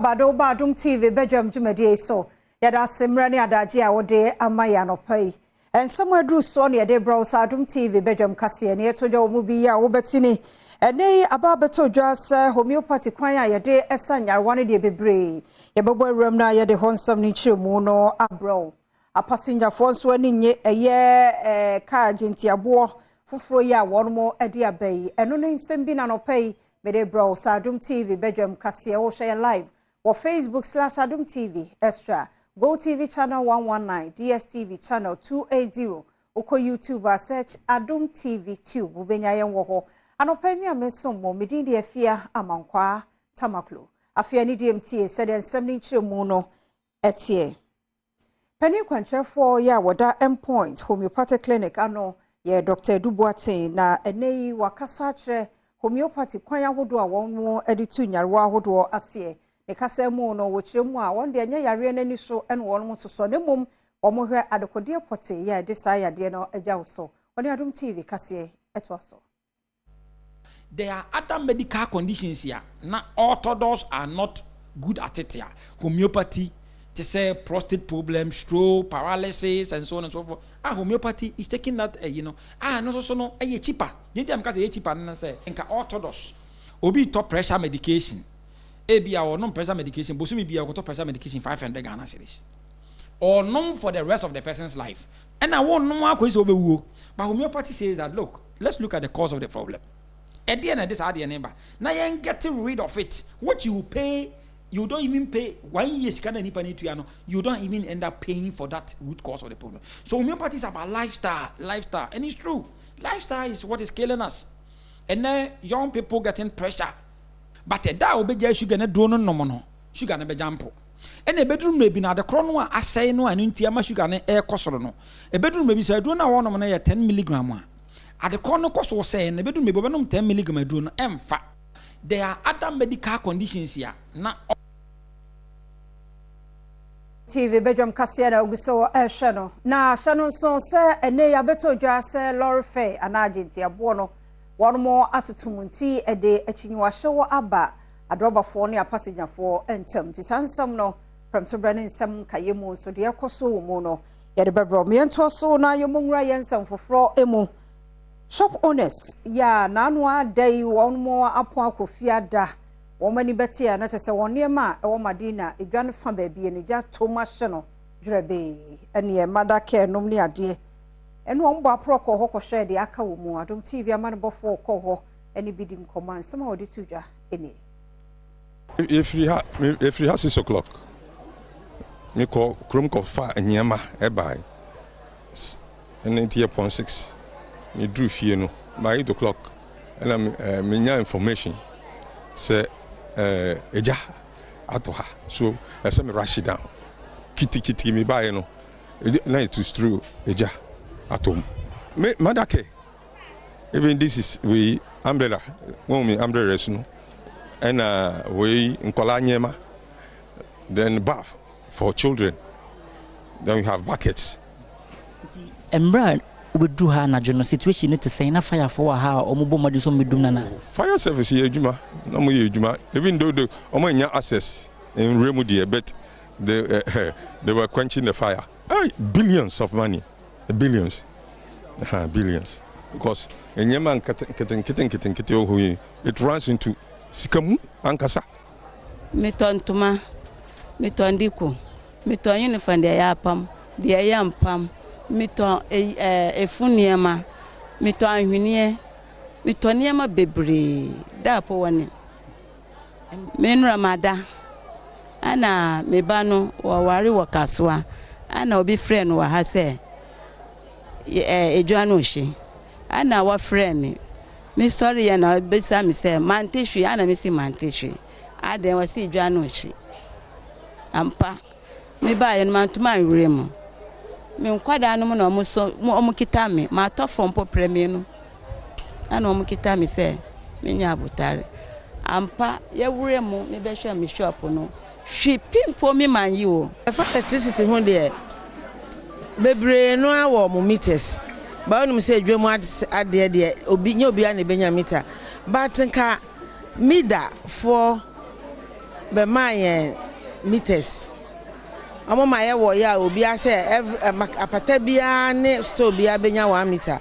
Akwaaba de wo ba Adom TV badwam dwumadie yi so. Yɛda ase mmerɛ ne adagye a wode ama yɛ anɔpa yi. Nsɛm aduru soɔ ne yɛde brɛ wo sɛ Adom TV badwam kaseɛ ne yɛto dwa wɔ mu bi yi a wobɛte ni. Ɛnɛ yi aba abɛtɔ dwa sɛ homeopathy kwan a yɛde ɛsa nyarewa no deɛ bebree. Yɛbɛbɔ awuram na yɛde hɔ nsɛm no nkyerɛmu no abrɛ wo. Apasenyafoɔ nso ani nye ɛyɛ kaa gyentiaboɔ foforɔ yi a wɔn de aba yi. Ɛno ne nsɛm bi na anɔpa yi mede brɛ wo sɛ Adom TV badwam kaseɛ. Wohwɛ yɛn live wɔ Facebook/AdomTV Extra, Go TV channel 119, DSTV channel 280. Wokɔ YouTube a, search Adom TV Tube, wobɛnya yɛn wɔ hɔ. Anɔpa yi mi a mesom mo, medin de Afia Amankwaa Tamaklo. Afei ani deɛ mtie sɛdeɛ nsɛm no nkyerɛmu no ɛteɛ. Panin kwankyerɛfoɔ yi a wɔda Mpoint Homeopathic Clinic ano yɛ Dr. Edu Boateng, na ɛnɛ yi wakasa akyerɛ homeopathy kwan ahodoɔ a wɔn de tu nyarewa ahodoɔ aseɛ. Ne kasa mu no, wɔkyerɛ mu a wɔn deɛ nyɛ yareɛ n'ani so ɛna wɔn sosɔ, na mmom wɔn hwɛ adekodeɛ pɔtee yɛ a yɛde saa yadeɛ no agya wo so. Wɔne Adom TV kaseɛ ɛtoa so. There are other medical conditions here na orthodox are not good at it a homeopathy, te sɛ prostate problem, stroke, paralysis and so on and so forth, ah, homeopathy is taking that ah, no, so so no ɛyɛ cheaper. Deɛ nti a meka sɛ ɛyɛ cheaper no sɛ nka orthodox obi tɔ pressure medication, ebi a ɔnom pressure medication bosomi bi a ɔkɔtɔ pressure medication 500 Ghana cedis, ɔnom for the rest of the person's life, ɛna wɔnom akɔ sɛ ɔbɛwuo. But homeopathy says that, look, let's look at the cause of the problem. Ɛdeɛ na ɛde saa adeɛ ne ba na yɛn get rid of it. What you pay, you don't even pay one year sika na nipa ne tua no, you don't even end up paying for that root cause of the problem. So homeopathy is about lifestyle, lifestyle, and it's true, lifestyle is what is killing us. And then young people getting pressure, but ɛda a wobɛgya sugar ne duro no nom no, sugar no bɛgya mpo. Ɛna ɛbɛduru mmerɛ bi no, adekorɔ no a asɛe no a ɛno nti ama sugar no ɛrekɔ soro no, ɛbɛduru mmerɛ bi sɛ aduro no a wɔnom no yɛ 10 milligram a, adekorɔ no kɔ so sɛe no, ɛbɛduru mmerɛ bi wɔbɛnom 10 milligram aduro no ɛmfa. There are other medical conditions a na TV badwam kaseɛ na ogu so ɛrehwɛ no, na hyɛ no nso sɛ ɛnɛ yɛabɛtɔ dwa sɛ lorry fare anaa agyenteaboɔ no wɔn mo atoto mu, nti ɛde akyinyiwahyɛw aba adrɔbafoɔ ne apasenyafoɔ ntam. Nti saa nsɛm no prɛmtoberɛ ne nsɛm nkaeɛ mu nso deɛ ɛkɔ so wɔ mu no yɛde bɛbrɛ mmiɛntoɔ so na yɛmmɔ nwura yɛn nsɛm foforɔ mu. Shop owners yɛ a n'ano ada yi, wɔn mo apo akɔ fie ada, wɔn ani bɛte a na kyerɛ sɛ wɔn nneɛma a ɛwɔ Madina edwa no fa baabi a gya tom ahyɛ no dwerɛbee, ɛneɛ mother care nom ne adeɛ ɛne wɔn bɔ aporɔ kɔ hɔ kɔhwɛ deɛ aka wɔ mu. Adom TV amanebɔfoɔ kɔ hɔ ɛne bi di nkɔmɔ a nsɛm a wɔde to dwa ɛnie. Yɛfiri ha 6 o'clock, mekɔ kurom kɔfa nneɛma ɛbae, ɛno nti yɛpɔn 6. Meduru fie no by 8 o'clock ɛna menya information sɛ ɛgya atɔ ha, so ɛsɛ me rush down kitikiti. Mebaeɛ no na it is true, ɛgya atɔ mu. Me mother care, even this is wei umbrella, wɔn mi umbrellas no, ɛna wei nkɔla nneɛma, then bath for children, then we have buckets. Mmerɛ a wobɛduru ha anadwo no, situation no te sɛn? Na firefoɔ wɔ ha a ɔmobɔ mmɔden sɛ ɔmmɛdum nana? Fire service yɛ adwuma na mo yɛ adwuma, even though they ɔmo nya access nwura mu deɛ, but they were quenching the fire. Hey, billions of money, billions, billions, because nneɛma nkete nkete nkete nkete wɔ hɔ yi, it runs into sika mu ankasa. Metɔ ntoma, metɔ ndiko, metɔ uniform, deɛ ɛyɛ apam, deɛ ɛyɛ mpam, metɔ efu nneɛma, metɔ ahweneɛ, metɔ nneɛma bebree da po wɔ ne me nnura mada. Ɛna me ba no wɔware wɔ Kasoa, ɛna obi frɛ no wɔ ha sɛ edwa no hye, ɛna wɔfrɛ me. Mesɔre yɛ na bisa me sɛ mante hwee, ɛna mesi mante hwee adan wɔsi edwa no hye ampa. Me baayɛ no mantoma anwerɛ mu, me nkwadaa no mu na ɔmo so ɔmo kita me, matɔ fam mpo prɛ mmienu, ɛna ɔmo kita me sɛ menya abotare ampa. Yɛwura mu, mebɛhwɛ me shop no, hwi pimpo mi man yi o. Ɛfa electricity ho deɛ, bebree no awɔ mo meters ba, wonim sɛ edwam adeɛ deɛ, obi nye obiara na ebenya meter, but nka meter foɔ. bɛmaa yɛn meters. Wɔn ma yɛwɔ yɛ a obiara sɛ every apata biara ne store biara bɛnya one meter.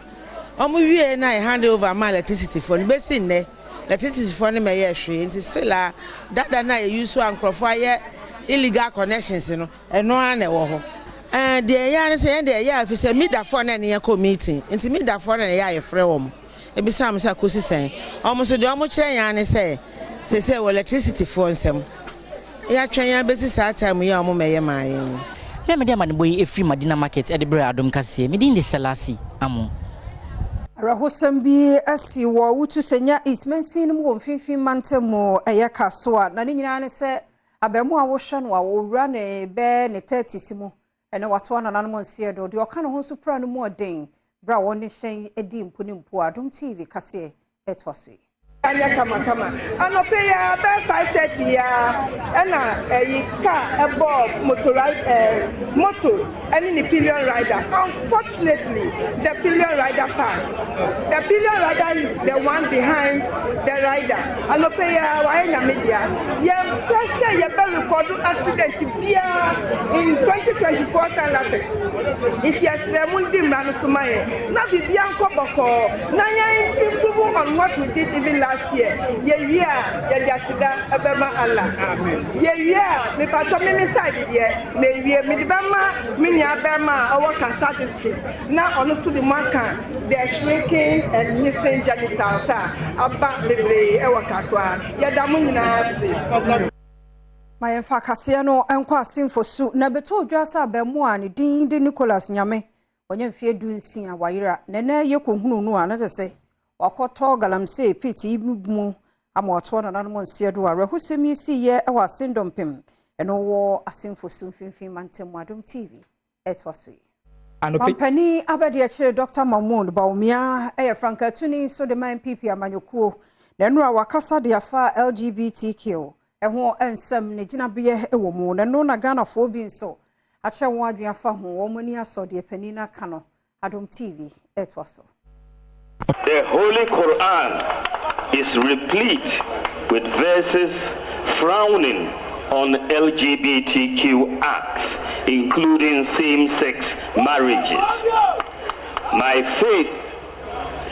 Wɔn wie na yɛ hand over ma electricity foɔ no bɛsi nnɛ electricity foɔ no mɛyɛ hwee nti still a dada no a yɛ use a nkurɔfoɔ ayɛ illegal connections no ɛno ara na ɛwɔ hɔ. Ɛɛ deɛ ɛyɛ ara ne sɛ yɛn deɛ ɛyɛ a ɛfiri sɛ midafoɔ na ɛne yɛn kɔ meeting nti midafoɔ no na ɛyɛ a yɛfrɛ wɔn ebisa wɔn sɛ akosi sɛn wɔn nso deɛ wɔkyerɛ yɛn ara ne sɛ seesei wɔ electricity foɔ nsam yɛatwɛn yɛn abɛsi saa time yi a wɔn mmɛyɛ maa yɛn yi. Me a mede amanebɔ yi firi Madina Market de brɛɛ Adom Kaseɛ, me din de Selasi Amoh. Awerɛhosɛm bi asi wɔ Awutu Senya East mansin no mu wɔ Mfinfin Mantam mu, ɛyɛ Kasoa, na ne nyinaa ne sɛ Abaamua a wohwɛ no a ɔwura ne bɛyɛ ne thirties mu na watoa nananom nseɛ do. Deɛ ɔka ne ho nso pira no mu ɔden berɛ a wɔne hyɛn dii mpo ne mpo a Adom TV kaseɛ ɛtoa so yi. Anyɛ kamakama. Anɔpa yi ara bɛyɛ 5:30 yi ara ɛna ɛyi car ɛbɔɔ motori ɛɛ moto ɛne ne pillion rider. Unfortunately the pillion rider passed. The pillion rider is the one behind the rider. Anɔpa yi ara wayɛ nyame dea. Yɛmpɛ sɛ yɛbɛ rekɔdo accident biara in 2024 Sunrise. Nti yɛsrɛ mo ndi mmara no so ma yɛn na biribiara nkɔ bɔkɔɔ na yɛn improve on what we did even last year. Yɛwie a yɛde aseda ɛbɛma Allah. Yɛwie a mepatwɔ me me side deɛ mewie mede bɛma me nua bɛrima a ɔwɔ Kasa district na ɔno nso de mu aka the shrinking and missing genitals a aba bebree wɔ Kasoa. Yɛda mo nyinaa ase. Ma yɛmfa kaseɛ no nkɔ Asenfosu na ɛbɛtɔɔ dwa sɛ abaamua a ne din de Nicholas Nyame, wanya mfeɛ 16, wayera. Na ɛnɛ yɛkɔhunuu no a, na kyerɛ sɛ wakɔtɔ galamsey pit yi mu ama watoa nananom nseɛ do. Awerɛhosɛm yi siiɛ wɔ Asendɔmpem, ɛno wɔ Asenfosu mfimfini mantam mu. Adom TV ɛtoa so yi. Mampanin abadiakyire Dr. Mahmoud Bawumia yɛ frankaatuni nso de ma NPP amanyɔkuo. Na nnora wakasa de afa LGBTQ ho nsɛm ne gyinabeɛ wɔ mu. Na ɛno na Ghanafoɔ bi nso akyerɛ wɔn adwene afa ho. Wɔn ani asɔ deɛ panin no aka no. Adom TV ɛtoa so. The Holy Quran is replete with verses frowning on LGBTQ acts, including same-sex marriages. My faith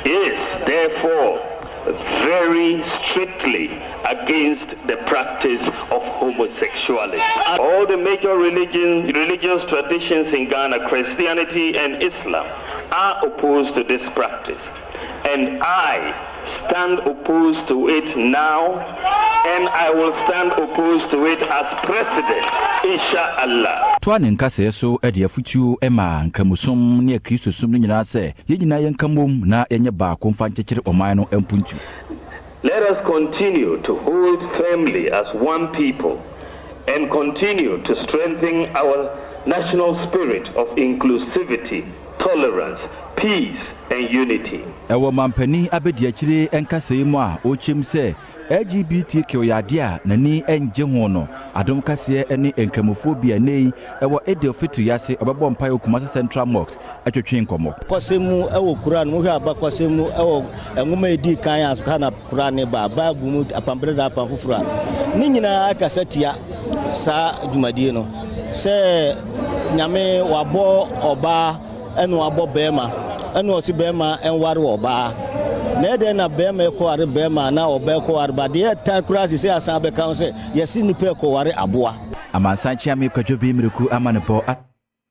is therefore very strictly against the practice of homosexuality. All the major religions, religious traditions in Ghana, Christianity and Islam, are opposed to this practice. And I stand opposed to it now, and I will stand opposed to it as president, inshallah. Toa ne nkasɛɛ so de afotuo maa Nkramosom ne Akristosom no nyinaa sɛ yɛn nyinaa yɛnka mmom na yɛnyɛ baako mfa nkyekyere ɔman no mpuntu. Let us continue to hold firmly as one people and continue to strengthen our national spirit of inclusivity, tolerance, peace and unity. Ɛwɔ mampanin abadiakyire nkasɛe mu a ɔrekyerɛ mu sɛ LGBTQ yɛ adeɛ a n'ani nnye ho no, Adom Kaseɛ ne Nkramofoɔ bi a ɛnnɛ yi ɛwɔ Eid-el-Fitr yi ase ɔbɛbɔ mpaeɛ wɔ Kumasi Central Mosque twetwee nkɔmmɔ. Abakɔsɛm mu wɔ Kuran mu, wohwɛ abakɔsɛm mu wɔ nwoma a edii kan ansa na Kuran reba, Bible mu, Apam Dada, Apam Foforo a, ne nyinaa kasa tia saa dwumadie no sɛ Nyame wabɔ ɔbaa ɛna wabɔ bɛrima ɛna ɔsi bɛrima ɛnware ɔbaa na ɛdɛn na bɛrima ɛkɔware bɛrima na ɔbaa ɛkɔware ba deɛ ɛtan koraa sɛ sɛ asan bɛka ho sɛ yɛsi nipa ɛkɔware aboa. Amansan Kyeame Kwadwo B. Miraku Amanebɔ a.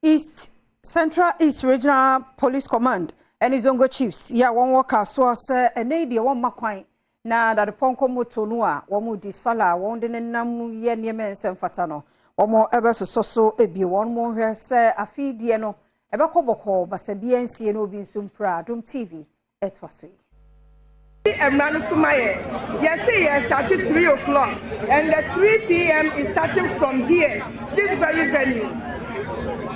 East, Central East Regional Police Command ne Zongo Chiefs yi a wɔn wɔ Kasoa sɛ ɛnɛ yi deɛ wɔmma kwan na dadepɔnkɔ moto no a wɔn di sala a wɔn de nenam yɛ nneɛma nsɛ mfata no wɔn ɛbɛsosɔ so ebie. Wɔn mo hwɛ sɛ afei deɛ no ɛbɛkɔ bɔkɔɔ basa bi nsie na obi nso mpira. Adom TV ɛtoa so yi. Mmara no so ma yɛ yɛse yɛ start 3 o'clock and the 3 p.m. is starting from here, this very venue.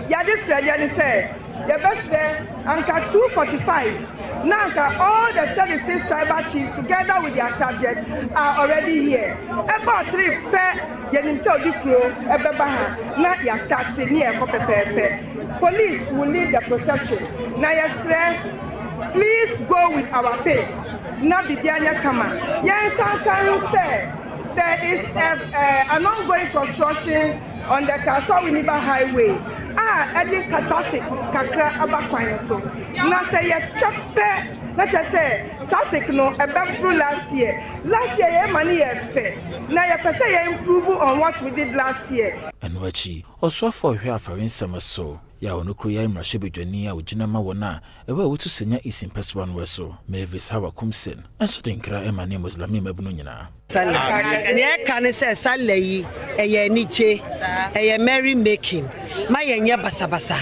Yɛde srɛdeɛ ne sɛ yɛbɛsrɛ anka 2:45 na anka all the 36 tribal chiefs together with their subjects are already here. Ɛbɔ 3 pɛ, yɛnim sɛ odi kuro ɛbɛba ha na yɛa start ne yɛkɔ pɛpɛɛpɛ. Police will lead the procession na yɛsrɛ, please go with our pace na biribi anyɛ kama. Yɛn nsa nka ho sɛ. There is a, uh, an ongoing construction on the Kasoa Winneba Highway a ɛde ka traffic kakra aba kwan no so. Na sɛ yɛkyɛ pɛ na kyerɛ sɛ traffic no ɛbɛboro last year. Last year yɛn ma no yɛ fɛ na yɛpɛ sɛ yɛ improve on what we did last year. Ɛno akyi, ɔsoafo a ɔhwɛ afare nsɛm so yɛ a ɔno kuro yɛ mmarahyɛbadwani a ogyina ma wɔn a ɛwɔ a wotu Senya East mpɛsoa no so, Mavis Hawa Koomson, nso de nkra ɛma ne Muslimi mmabunu nyinaa. Nea ɛka ne sɛ Sallah yi ɛyɛ anigye, ɛyɛ merry making. Ma yɛnyɛ basabasa,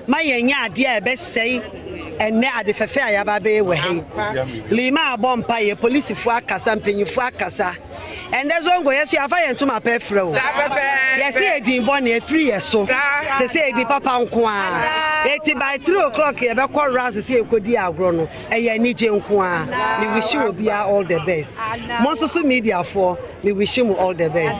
ma yɛnyɛ adeɛ a ɛbɛsɛe ɛnɛ ade fɛfɛ a yɛaba abɛyɛ wɔ ha yi. Lima abɔ mpaeɛ, polisifoɔ akasa, mpanyinfoɔ akasa. Ɛndɛ Zongo yɛ so yɛafa yɛn ntoma pɛ frɛ o. Yɛsɛ yɛdin bɔne afiri yɛ so, sɛ sɛ yɛdi papa nko a. Eti by 3 o'clock yɛbɛkɔ rounds sɛ yɛkɔdi agorɔ no, ɛyɛ anigye nko a. Me wish obiara all the best. Mo nso so mediafoɔ, me wish mu all the best.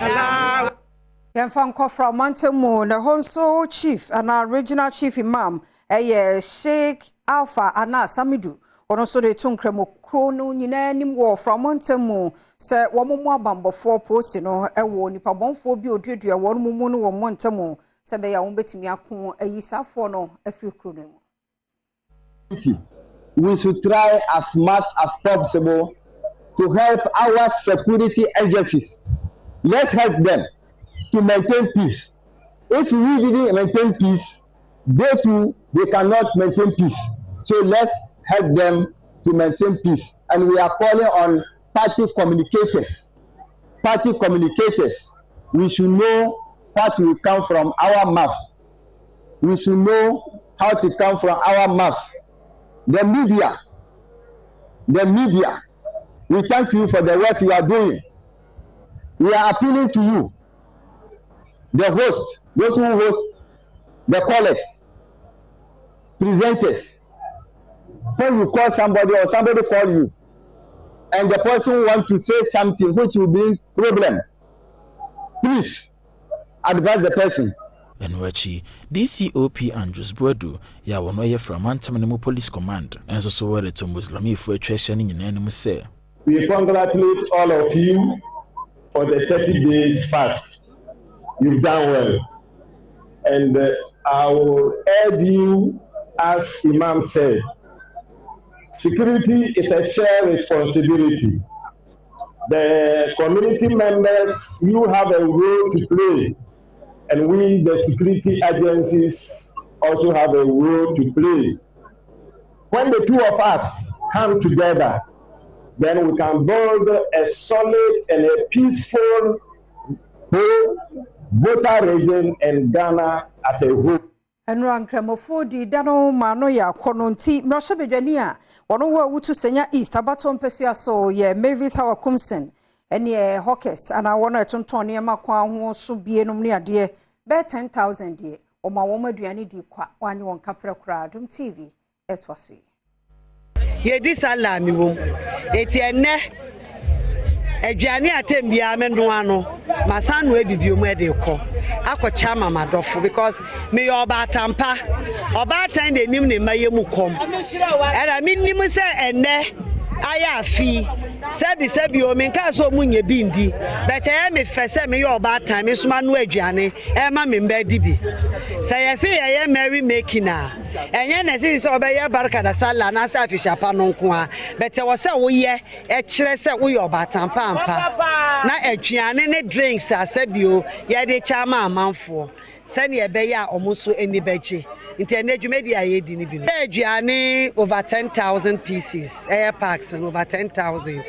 Yɛmfa nkɔfra ɔmantam mu na ɛhɔ nso chief anaa regional chief imam ɛyɛ Sheikh Alfa anaa Samidu, ɔno nso de to nkramokuro no nyinaa anim wɔ framantam mu sɛ wɔn mu abambɔfoɔ polisi no ɛwɔ nipa bɔnfoɔ bi oduadua wɔn mu no wɔ mmɔntam mu sɛ bɛyɛ a wɔn bɛtumi ako ayi saafoɔ no afiri kuro no mu. We should try as much as possible to help our security agencies. Let's help them to maintain peace. If we didn't maintain peace, they too, they cannot maintain peace. So let's help them to maintain peace. And we are calling on party communicators. Party communicators, we should know what will come from our mouth. We should know how to come from our mouth. The media, we thank you for the work you are doing. We are appealing to you, the host, those who host, the callers, presenters. When you call somebody or somebody call you, and the person want to say something which will bring problem, please advise the person. Ɛno akyi, DCOP Andrews Boadu yɛ a wɔno yɛ framantam no mu police command ɛnso so wɔde to Muslimifoɔ atwa ahyia no nyinaa no mu sɛ We congratulate all of you for the 30 days fast. You've done well. And I will urge you, as Imam said, security is a shared responsibility. The community members, you have a role to play. And we, the security agencies, also have a role to play. When the two of us come together, then we can build a solid and a peaceful whole Volta Region and Ghana as a whole. Ɛnura nkramofoɔ di da no ma no yɛ akɔnɔ nti mmarahyɛbadwani a wɔn wɔ Awutu Senya East abatoɔ mpɛsua so yɛ Mavis Hawa Koomson ɛne hawkers anaa wɔn a ɛtontɔn nneɛma kwan ho so bie nom ne adeɛ bɛyɛ 10,000 deɛ wɔn a wɔn aduane di kwa wɔanye wɔn kaprɛ koraa. Adom TV ɛtoa so yi. Yɛdi Sallah mi wom eti ɛnɛ aduane atem biara me noa no masan noa bibio mu ɛde kɔ akɔkyɛ ama m'adɔfo because meyɛ ɔbaatampa. Ɔbaatan na enim ne mma yɛ mu kɔm ɛna menim sɛ ɛnɛ ayɛ afi sɛbi sɛbi o menka sɛ ɔmu nyɛ bi ndi bɛtɛ ɛyɛ me fɛ sɛ meyɛ ɔbaatan me nso manoa aduane ɛma me mba di bi. Sɛ yɛse yɛyɛ merry making a, ɛnyɛ na ɛsɛ sɛ ɔbɛyɛ barka da Sallah anaasɛ afihyiapa no nko a bɛtɛ wɔ sɛ woyɛ ɛkyerɛ sɛ woyɛ ɔbaatan paampa na aduane ne drinks asɛbio yɛde kyɛ ama amanfoɔ sɛnea ɛbɛyɛ a ɔmo nso ani bɛgye. Nti ɛnɛ dwumadi a yɛdi no bi no aduane over 10,000 pieces, ɛyɛ packs no over 10,000.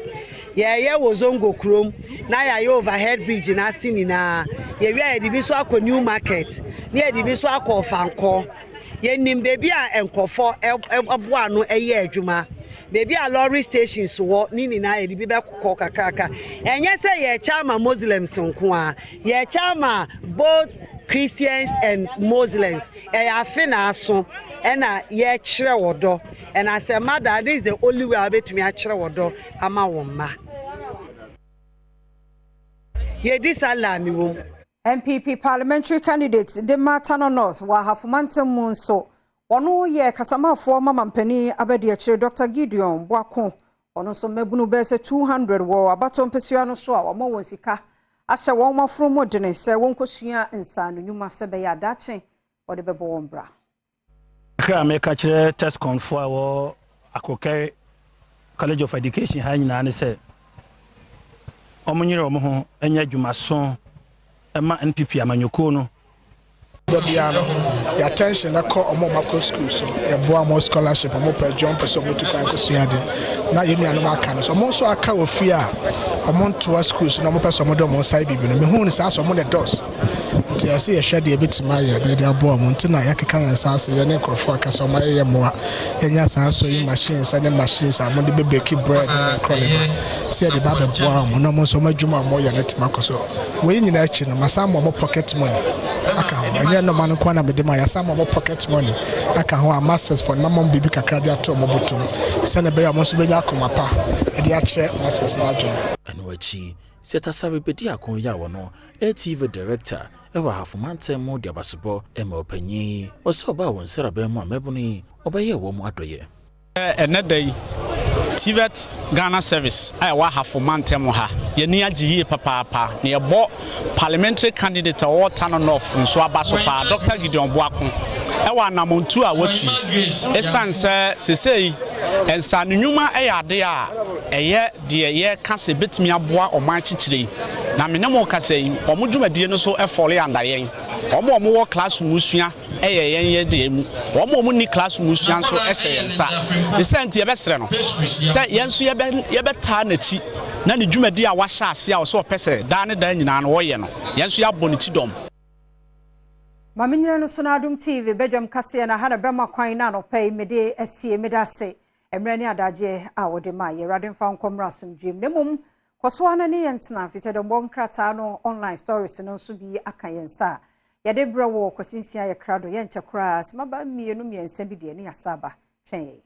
Yɛyɛ wɔ Zongo kurom na yɛayɛ overhead bridge n'ase nyinaa. Yɛwie a, yɛde bi nso akɔ New Market na yɛde bi nso akɔ Ɔfankɔ. Yɛnim beebi a nkurɔfoɔ ɛboa ano ɛyɛ adwuma, beebi a lorry stations wɔ ne nyinaa yɛde bi bɛkɔ kakraka. Ɛnyɛ sɛ yɛkyɛ ama Muslims nko a, yɛkyɛ ama both Christians and Muslims. Ɛyɛ afe na aso ɛna yɛkyerɛ wɔ dɔ, and as a mother, this is the only way a wobɛtumi akyerɛ wɔ dɔ ama wɔn mma. Yɛdi Sallah mi wom. NPP parliamentary candidate de ma Tano North wɔ Ahafomantam mu nso, wɔno yɛ kasamafoɔ ma mampanin abadiakyire Dr Gideon Boako. Ɔno nso mmabunu bɛyɛ sɛ 200 wɔ abatoɔ mpesua no so a wɔama wɔn sika ahyɛ wɔn afono mu dene sɛ wɔnkɔsua nsaano nnwuma sɛ ɛbɛyɛ a daakye wɔde bɛbɔ wɔn bra. Kakra a meka kyerɛ TESCONfoɔ a ɛwɔ Akrokɛre College of Education ha nyinaa ne sɛ wɔnyere wɔn ho nyɛ adwumaso ma NPP amanyɔkuo no. Da biara no, yɛ attention kɔ wɔn a wɔakɔ sukuu so. Yɛboa wɔn scholarship, wɔn pɛ adwuma, wɔn pɛ sɛ wɔtu kwan kɔsua ade. Na yɛn nuanom aka no nso, wɔn nso aka wɔ fie a wɔntoa sukuu so na wɔpɛ sɛ wɔde wɔn nsa yɛ biribi no, mehuu no saa sɛ wɔn na ɛdɔɔso. Nti ɛsɛ sɛ yɛhwɛ deɛ yɛbɛtumi ayɛ na yɛde aboa wɔn. Nti na yɛakeka yɛn nsa ase, yɛne nkurɔfoɔ aka sɛ wɔayɛ yɛn mmoa. Yɛanya saa sewing machines ne machines a wɔde bɛbeki bread ne nkorɔneba sɛ yɛde ba abɛboa wɔn na wɔn nso wɔn adwuma a wɔyɛ no atumi akɔ so. Wei nyinaa akyi no, masan ama wɔn pocket money aka ho. Ɛnyɛ nnɔma no nko ara na mede ma, yɛasan ama wɔn pocket money aka ho a masters foɔ no, mama wɔn biribi kakra de ato wɔn bɔtɔ mu sɛdeɛ ɛbɛyɛ a wɔn nso bɛnya akoma pa de akyerɛ masters no adwene. Ɛno akyi, Seth-Asare Bediako yi a ɔno yɛ TV Director wɔ Ahafo Mantam mu de abasobɔ ma ɔpanyin yi wɔ sɛ ɔbaa wɔn nsraban mu a mmabunu yi ɔbɛyɛɛ wɔn adɔeɛ. Ɛnnɛ da yi, TVET Ghana Service a ɛwɔ Ahafo mantam ha, yɛn ani agye yie papaapa na yɛbɔ Parliamentary candidate a ɔwɔ Tano North nso aba so paa, Dɔkta Gideon Boako, wɔ anamɔntuo a watu yi. Ɛsiane sɛ seesei nsaano nnwuma yɛ adeɛ a ɛyɛ deɛ yɛreka sɛ ɛbɛtumi aboa ɔman kyekyerɛ yi, na me ne mo rekasa yi, wɔn dwumadie no nso fɔle under yɛn. Wɔn a wɔwɔ classroom sua yɛ yɛn yɛ deɛ mu. Wɔn a wɔnni classroom sua nso hyɛ yɛn nsa. Ne saa nti yɛbɛsrɛ no sɛ yɛn nso yɛbɛ yɛbɛtaa n'akyi na ne dwumadi a wahyɛ ase a ɔsɛ ɔpɛ sɛ daa ne daa nyinaa no ɔyɛ no, yɛn nso yɛabɔ ne ti dɔm. Ma menyina no so na Adom TV badwam kaseɛ no aha na bɛma kwan na anɔpa yi mede asie. Meda ase mmerɛ ne adagyeɛ a wode ma yɛ. Awurade mfa wo nkɔ mmra asomdwoeɛ mu. Na mmom kɔ so ara na ne yɛn ntena firi sɛ dɔmbɔ nkrataa no online stories no nso bi aka yɛn nsa a Yɛde brɛ wo Kwasi Nsia yɛ krado yɛnkyɛ koraa simaba mmienu mmiɛnsa bi deɛ ne yɛasa aba twɛn yɛn.